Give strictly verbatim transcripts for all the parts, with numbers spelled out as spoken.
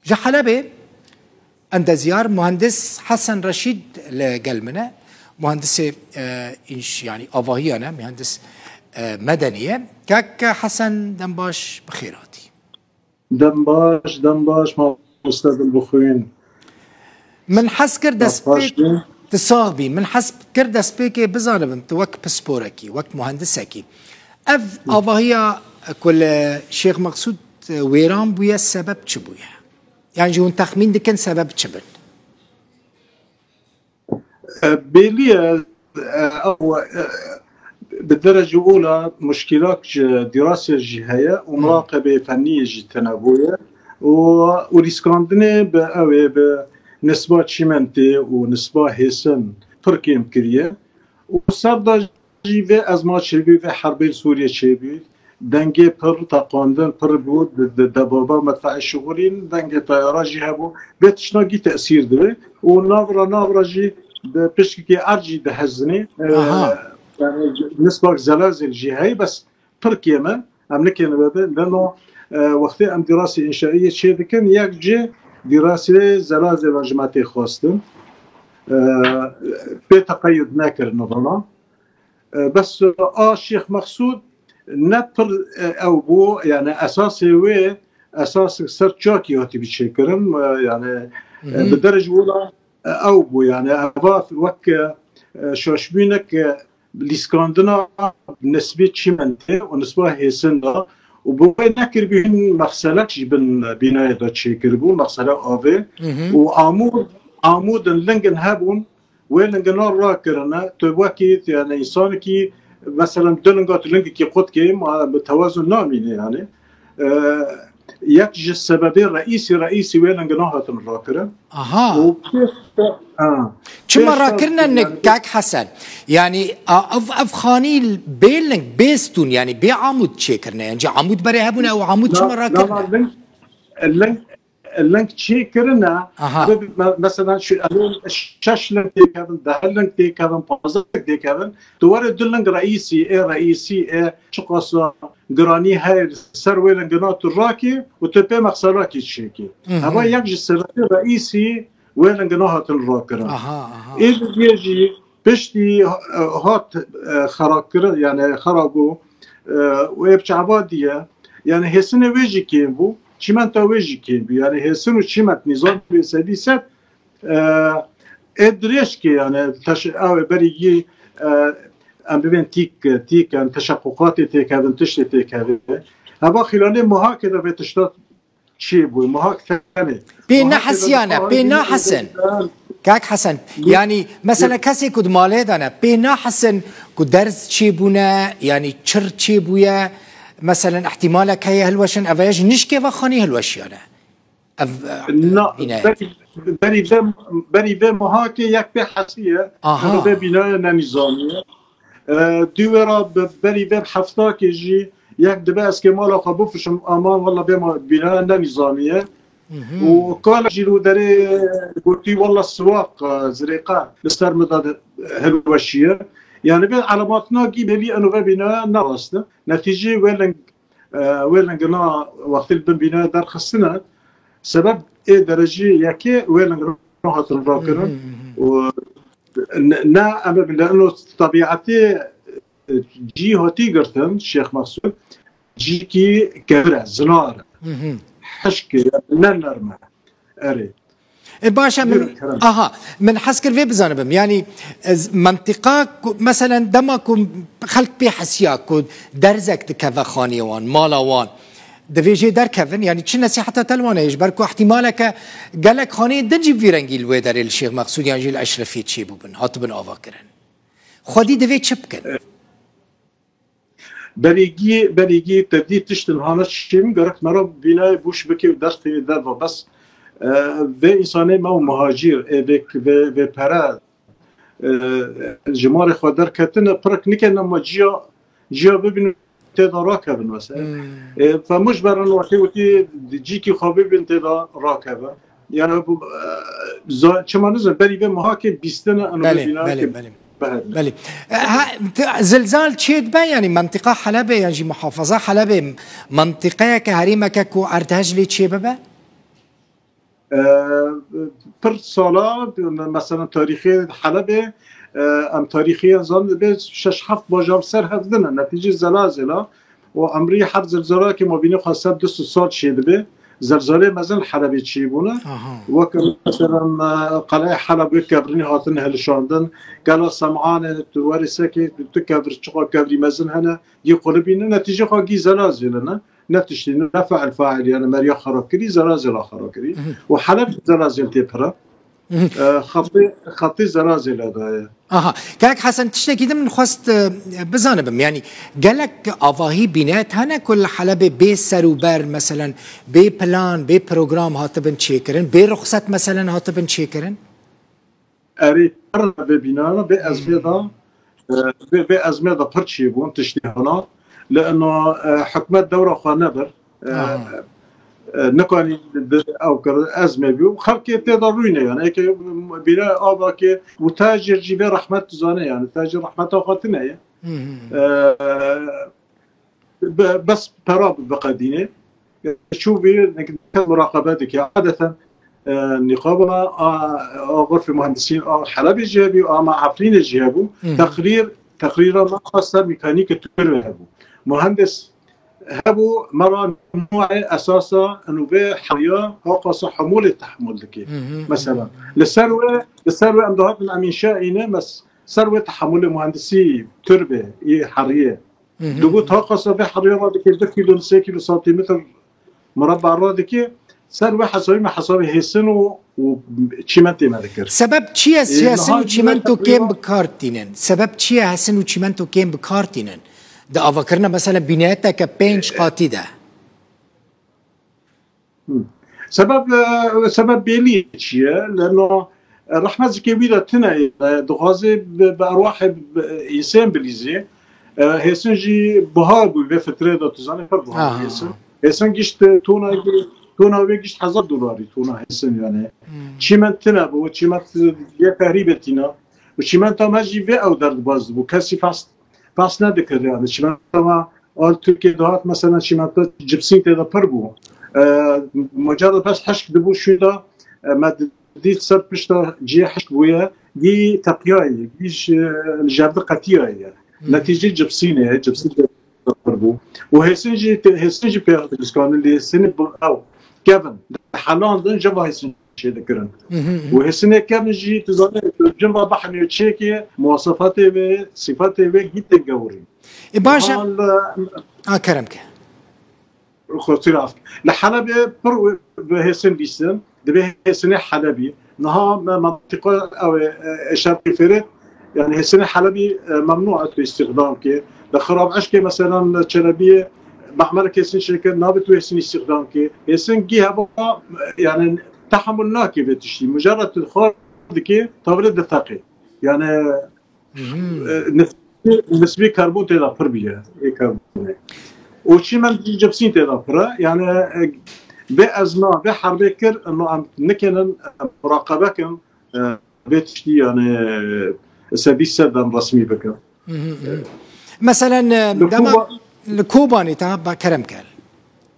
Ji Helebê endezyar muhendis Hesen Reşîd li gel min e. Muhendisê, e, înş-, yanî avahiyan e, muhendis, e, medenî ye. Kek Hesen, dem baş, bi xêr hatî. Dem baş, dem baş, mamoste Dilbixwîn. Min hez kir destpêk, tu sax bî, min hez kir destpêkê bizanibim, tu wek pisporekî, wek muhendisekî. Ev avahiya ku li Şêx Meqsûd, e, wêran bûye, sebeb çi bûye? Yan jî hûn texmîn dikin sebeb çi bin? E, belî ye, e, ew, e, bi derecî ola muşkîlak ji dîrasê jî heye û miraqebê fennî jî tune bûye û, û lîskandinê bi ew ê bi nisba çîmentê û nisba hêsin pir kêm kiriye û ser de jî vê ezma çêbû, vê herbê li Sûriyê çêbû, dengê pir teqandin pir bû, di, di debaba medfeê şixulîn, dengê teyara jî hebû. Vê tiştna gî tesîr dibe û navra navra jî di pişkekê erd jî dihezinê. E, Aha. Yani, nisbak zelazil jî heye, bes pir kêm e. Em nikên wê bin. Leno, e, wextê em dîrasê înşaiyê çê dikin, yek cê dîrasê zelazêlan ji me tê xwestin. E, pê teqeyud nekirin vana. E, bes a Şêx Meqsûd ne pir, e, ew bû, yani esasê wê, esas ser çakî hatibî çêkirin, e, yani, e, Hı hı. bi derec wila, e, ew bû, yani eva wek, e, şaşbînek, e, lîskandina nisbê çîmentê û nisba hêsin de û bi wê nekiribî hin mexselek jî bin bînayê de çêkiribû, mexsele avê Hı hı. û amûd, amûdin lingin hebûn, wê lingina rakirine, tu wekî, yani, însanekî, mesela, du linga tu lingekî qut kê, ma bi tewazun namîne, yani. E, yek ji sebebê reîsî, reîsî wê lingina hatin rakirin. Aha. Û pêş de, ha, Çima pêş de, rakirine yani, nik, kak Hesen? Yani, a, ev, ev xanî bê ling, bê stûn, yani, bê amûd çêkirine. Yani, amûd berê hebûne, ew amûd çima na, rakirine? na, ling, ling, ling çê kirine, Aha. bi, me, mesela şu, em şeş ling têkevin, deh ling têkevin, panzdeh ling têkevin, tu were du ling reîsî, ê reîsî, ê çiqasa giranî heye li ser wê lingina tu rakî û tu pê mexserakî çêkî. Hı hı. Heva yek ji sebebê reîsî wê lingina hatin rakirin. Aha, aha. Ê diziyê jî piştî, e, hat, e, xerakirin, yani xera bû, e, û ê bi çava diye. Yani hêsinê wê jî kêm bû, çîmenta wê jî kêm bû. Yani hêsin û çîment nîzam bê sedî sed, e, ê dirêj kê, yani teş-, ew ê berî yî, e, em bibên tîk, tîk, yani teşeqquqatê têkevin, tiştê têkevin. Heva xîlanê muhakê de vê tişta çêbû, muhak tenê. Pê Muhak nehesiyane, tenê pê nahesin. Kak Hesen, Ye- yani, mesela, Ye- kesê ku di malê de ne, pê nahesin ku derz çêbûne, yani, çir çêbûye, mesela, ihtimalek heye hilweşin, ev jî nişkê ve xanî hilweşiyane. Ev, e, Na, bîne. berî, berî vê, berî vê muhakê yek pê hesiye, Aha. Vê bînaya ne nîzamiye. E, dû wê re bi berî vê heftakê jî yek dibe ez kê mala xwe bifişim, aman wela bê ma bînaya ne nîzamî ye. Mhm. Û kal jî li derê gotî wela siwaq, e, zirêqa li ser min de hilweşiye. Yani vê elematna gî belî eno vê bînaya ne rast e. Netîcê wê ling, e, wê lingina wextê li bin bînaya derxistine, sebeb ê derecî yekê wê lingina hatin rakirin. Mhm, mhm. Û ne, ne, em ê bile ino tebîetê cî hatî girtin, Şêx Meqsûd, cîkî kevir e, zinar e. Hı hı. Hişk e, ne nerm e. Erê. E, baş e, min, Buyurun, Kerem. Aha, min hez kir vê bizanibim. Yani, ez, mentiqa ku, meselen, dema ku xelk pê hesiya ku derzek dikeve xaniyê wan, mala wan, divê jê derkevin, yani çi nesîheta te li wan heye? Ji ber ku ihtimaleke gelek xaniyên din jî bi vî rengî li wê derê li Şêx Meqsûd yan jî li Eşrefiyê çêbûbin, hatibin avakirin. Xwedî divê çi bikin? E, Berîgî, berîgî te dî tiştin hane çêbûn, gerek mera bînayê bûş bike û derxînî derva. Bes, e, vê însanê me û muhacîr, ê vê, vê, vê pere, e, ji malê xwe derketine, pirek nikene ma ciya, ciya bibînin tê de rakevin mesela. Hmm. E, femuj berin wextê witî cîkî xwe bibîn tê de rakeve. Yani bu, e, za-, çima nizin, berî vê muhakê bîstine eno Belê, bînayekê belê, belê. Belê. E, ha, t-, zilzal çê dibe, yani mentiqa Helebê, yan jî muhafaza Helebê, mentiqeyeke, herêmeke ku erdhej lê çê bibe? E, pir sala, me-, mesela tarîxê Helebê, e, em tarîxê zan dibê şeş heft bajar ser hev din e, netîcê zelazela û emrî her zelzelakê ma bînê xwe ser du sed sal çê dibe. Zelzelê mezin li Helebê çêbûne. Aha. Weke mesela, e, qeleyê Heleb wê kevrinî hatin hilişandin. Gela Sem'anê tu werê sekê tu kevir, çiqa kevrî mezin hene, yê qulibî ne, netîcê xwe gî zelazele ne. Ne tiştî, ne fe'il fail, yani meriya xera kirî, zelazela xera kirî. Mhm. Û Heleb zelazel tê pira. Mhm. E, xetê, xetê zelazela daye. Aha. Kak Hesen, tiştekî din min xwest, e, bizanibim. Yani gelek avahî bînet hene ku li Helebê bê ser û ber, meselen, bê plan, bê program hatibin çêkirin, bê ruxset, meselen, hatibin çêkirin? Erê, pir vê bînana, vê ezmê de, e, vê, vê ezmê de pir çêbûn, tiştî hana. Li ino, e, hikûmet dewra xwe nebir. E, Aha. e, nikanî di-, ew kir, ezmê bî. Xelkê tê de rûyne yani. Eke bîne ava ke û tacir jî vê rehmet dizane yani. Tacir rehmeta xwe tine ye. Hı hı. E, be-, bes pera bi-, biqedînê. Çû bî, nek-, muraqebe dike. Adeten, e, nîqaba a, a Xurfê Muhendisîn a Helebê jî hebî, a ma Efrînê jî hebû. Hı hı. Teqrîr, teqrîra me xwe ser mîkanîkê tûr hebû. Muhendis hebû, me ra nûê esasa û vê heriya haqasa hemûlê tehemûl dike. Hı hı, hı hı. Mesela, li ser wê, li ser wê em dihatin em înşa îne, mes-, ser wê tehemûlê muhendisî tûr be, ê heriyê. Hı hı. Dibû ta qasa vê heriya radikê du kîlo, sê kîlo santimetr murabba radikê, ser wê hesabî me hesabê hêsin û, û çîmentê me dikir. Sebep çi ye Ê, hêsin niha û çîmento kêm bi kar tînin? Sebep çi ye hêsin û çîmento kêm bi kar tînin? Di avakirina mesela bîneteke pênc qatî de. Hı. Sebeb, e, sebeb bêlî çi ye? Leno, e, rehmet zikê wî de tune ye. E, dixwaze bi, bi erwahê bi, însên bilîzê. E, hêsin jî buha bû vê fitrê de, tu zanî, pir buha bû Aha. hêsin. Hêsin gişt, e, tona, tona wê gişt hezar dolarî, tona hêsin yani. Hmm. Çîment tune bû, çîment yê tehrîbê tîna. Û çîmenta me jî vê ew derdbaz dibû. Kesî fas, fas nedikir yani. Çîmenta me al Tirkiye dihat, mesela çîmenta cipsîn tê de pir bû. E, mucared bes hişk dibû şû de, e, me dît ser pişta cihê hişk bûye, gî teqiyayê, gî ji, li jevdi qetiyaye. Hmm. Netîcê cipsînê, cipsîn tê de pir bû. Û hêsin jî, hêsin jî pê dikiskanin, lê hêsinê bi ew kevin, helandin, ceva hêsin çêdikirin. Hı hı hı. Û hêsinê kevin jî, tu zanî, tu cin ve bihemê çêkê, muwasefatê wê, sîfetê wê gî tê gewirî. E, baş e. Niha li A, kerem ke. Xwestir af. Li Helebê pir bi hêsin bîstin, dibê hêsinê Helebî. Niha me, mentiqa ew ê, e, Şerqî Fêrêt, yani hêsinê Helebî, e, memnû e tu îstîxdam ke. Li Xirab Eşkê, mesela, li Çelebiyê, mehmelek hêsin çêkir, nabe tu hêsin îstîxdam ke. Hêsin gî heva, yani, tehemul nake vê tiştî. Mujarred tu xwar dike, tavlê diteqê. Yani, Mhm. e, nisbî, nisbî karbon tê de pir bûye. Ê karbonê. Û çîment cipsîn tê de pir e. Yani, e, vê ezma, vê herbê kir, em, em nikênin, e, muraqebe kin, e, vê tiştî, yani, e, sedî sed em resmî bikin. Mhm, mhm. Mesela, e, Li dema Koba- li Kobanê te ba kerem ker.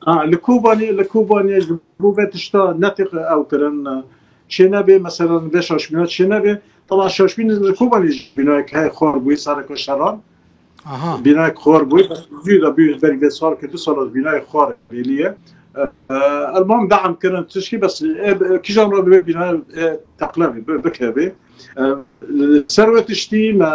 Ha, li Kobanê, li Kobanê ji bo vê tişta netêk ew kirin, çênebê, mesela, vê şaşbîna çênebê. Taban şaşbîn li Kobanê jî bînayek heye xwar bûyî sereke şeran. Aha. Bînayek xwar bûyî, bes zû de bî berî vê sal ke du sal bînayek xwar bêlî ye. E, e, elmam deam kirin tişkî, bes, e, e, kîjan re divê bînayê, e, teqlebê, bi-, bikevê. E, ser wê tiştî me,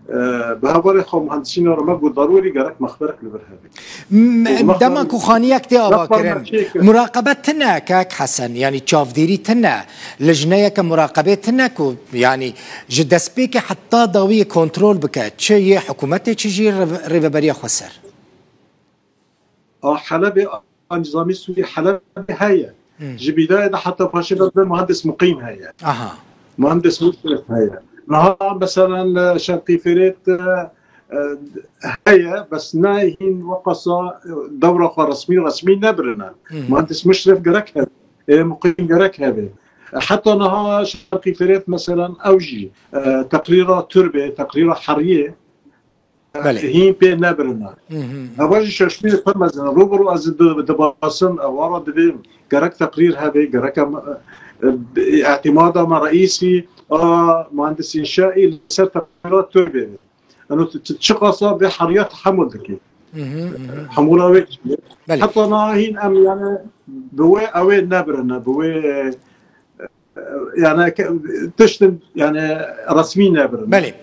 e, bi hevalê xwe muhendisîna re me got, darwerî gerek mexberek li vir hebe. M-, Û mexber-, dema ku xaniyek tê ava mexber kirin, me çêkir. Muraqebe tine, kak Hesen, yani çavdêrî tine, lijneyeke muraqebê tine ku, yani ji destpêkê heta dawiyê kontrol bike, çi yê hikûmetê, çi jî rêve-, rêveberiya xweser? A Helebê, a Nîzamî Sûrî Helebê heye. Hmm. Ji bîdayê de heta paşê de muhendis muqîm heye. Aha. Muhendis Muşref heye. Niha, mesela, li Şerqî Fêrêt, e, e, heye, bes ne hîn wekasa, e, dewra xwe resmî, resmî nebirine. Hmm. Muhendis Muşref gerek hebe. Ê muqîm gerek hebe. E, heta niha Şerqî Fêrêt, mesela, ew jî, e, teqrîra turbê, teqrîra heriyê, Belê. Hîn pê nebirine. Hı hı. Eva jî şaşmî pir mezin e. Rû bi rû ez di-, dibasim, eva re divê gerek teqrîr hebe, gerek em, e, e, îtimada me reîsî, a muhendis înşaî li ser teqrîra turbê. Eno çi, çi qasa vê heriya tehemul dike. Hı hı, hı hı. Hemûla wê kiştiye. Belê. Heta niha hîn em yani bi wê ew ê nebirine, bi wê, e, yani ke-, tiştin yani resmî nebirine. Belê.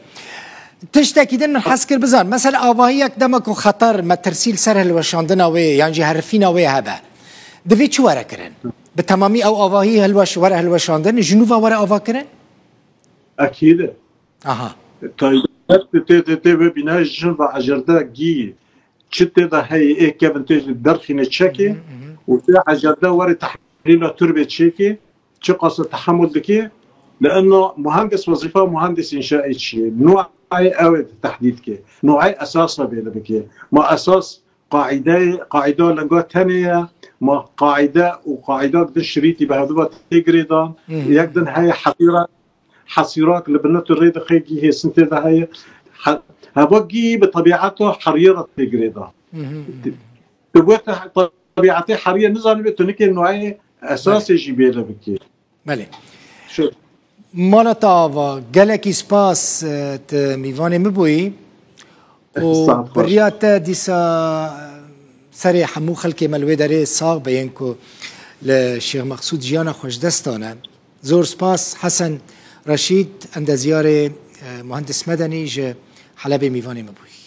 Tiştekî din min hez kir bizan. Mesela avahiyek dema ku xeter, metirsî li ser hilweşandina wê yan jî herifîna wê hebe. Divê çi were kirin? Bi temamî ew avahî hilweş-, were hilweşandin, ji nû ve were ava kirin? Ekîd e. Aha. Taybet tê, tê, tê vê bîna jin ve ecerde gî. Çi tê de heye ê kevin tê derxîne çekê û tê ecerde were tehlîla turbê çekê, çi qasa tehemul dike. Li eno muhendis, wezîfa muhendis înşaê çi ye? Nûayê ew ê tehdîd ke. Nûayê esasa bê li bike. Ma esas qaîdeyê, qaîda linga tenê ye. Ma qaîde û qaîda bi din şirîtî bi hevdu ve tê girêdan. Hı hı. Yek din heye hesîra, hesîrak li binê tu rê dixe gî hêsin tê de heye. He-, heva gî bi tebîeta heriyê re tê girêdan. Hı hı, hı hı. Tu gote tebîetê heriyê nizanibê, tu nikê nûayê esasê jî bê li bikê. Belê. Şu- Mala te ava, gelekî spas, e, tu mîvanê min bûyî. Û biriya te dîsa serê hemû xelkê me li wê derê sax be yên ku li Şêx Mexsûd jiyana xwe ji dest dane. Zor spas Hesen Reşîd, endezyarê, e, muhendis medenî ji Helebê mîvanê min bûyî.